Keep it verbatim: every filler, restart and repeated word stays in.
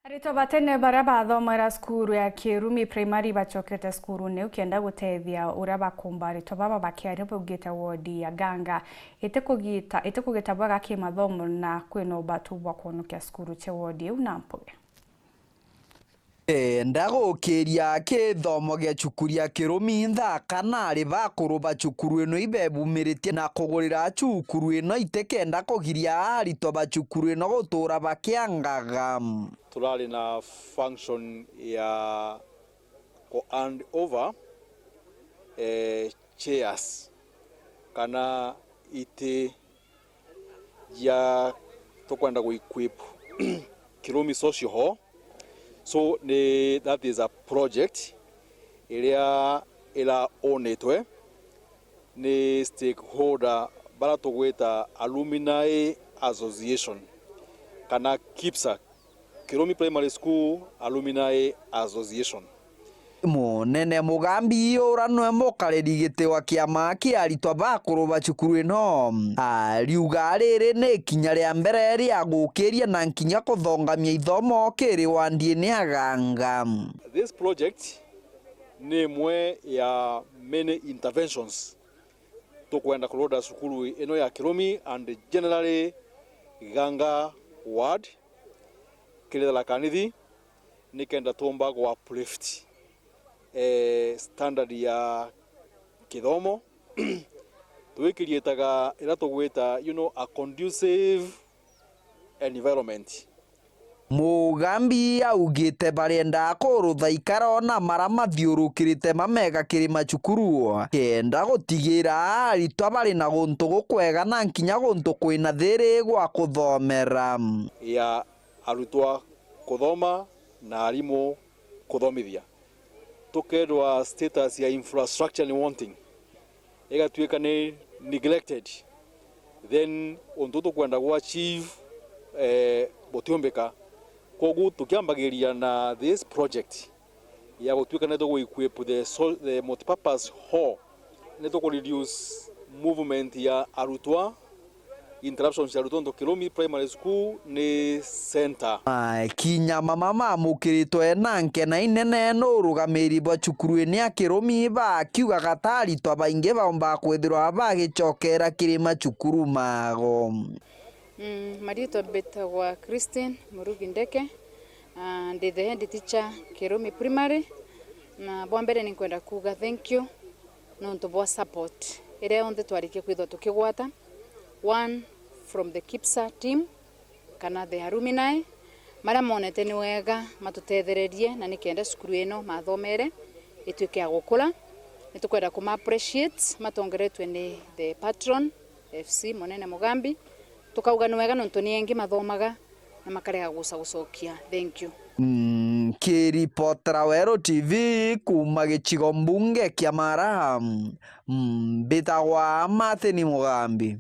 Aritwa ba tene baria bathomera cukuru ya Kirumi Primary bacokete cukurune iu kenda gutethia uria bakumba aritwa baba bakiaria baugite wodi ya Ganga itikugita itikugita bwega kimathomo na kwina ubatu bwa kwonokia cukuru cia wodi iu na mpuge. Enda gukiria kithomo gia cukuru ya Kirumi nthaka na ari bakuru ba cukuru ino ibebumiritie na kugurira cukuru ino itikenda kugiria aritwa ba cukuru ino gutura bakiangaga. Turari na function ya ku hand over, eh, chairs kana iti ja tukwenda gu equip Kirumi Social Hall. So ni, that is a project iria ira ownetwe ni stakeholder bara tugwita Alumni Association kana KIPSA, Kirumi Primary School Alumni Association. Munene Mugambi ura nwe mukariri giti wa kiama kia aritwa bakuru ba cukuru ino ariuga riri ni ikinya ria mbere ria gukiria na nkinya kuthongamia ithomo kiri wandi ni Aganga. This project ni imwe ya many interventions tukwenda kuroda cukuru ino ya Kirumi and generally Ganga ward kiri Tharaka Nithi, nikenda tuumba ku uplift, eh, standard ya kithomo twikirietaga ira tugwita, you know, a conducive environment. Mugambi augite barienda kurutha ikaro na mara mathiurukirite mamega kiri macukuru kenda gutigira aritwa bari na guntu gukwega na nkinya guntu kwina thiri gwa kuthomera. Ya arutwa kuthoma na arimu kuthomithia. Tukethirwa status ya infrastructure ni wanting, igatuika ni neglected, then untu tukwenda gu achieve, eh, butiumbika. Kwogu tukiambagiria na this project ya gutuika ni tugu equip the, so, the multipurpose hall, ni tuku reduce movement ya arutwa, interruptions cia arutwa nontu Kirumi Primary School ni center. Makinya mama mamukiritwe na nkena inene ni urugamiri bwa cukuru ini ya Kirumi, bakiugaga ta aritwa baingi baumba kwithirwa bagicokera kiri macukuru mago. Mm, maritwa mbitagwa Christine Murugi Ndeke. Ah, ndi the head teacher Kirumi Primary. Na bwa mbere ni nkwenda kuuga thank you nontu bwa support iria yonthe twarikia kwithwa tukigwata, one from the KIPSA team kana the alumni, maria monete ni wega matutethererie na nikenda cukuru ino mathomere ituike ya gukura. Ni tukwenda kuma appreciate matongeretwe ni the patron F C Munene Mugambi. Tukauga ni wega nontu ni engi mathomaga na makarega guca gucokia. Thank you. Mm, kiripotera Weru T V kuma gicigo mbunge kia Mara, mm, mbitagwa Martin Mugambi.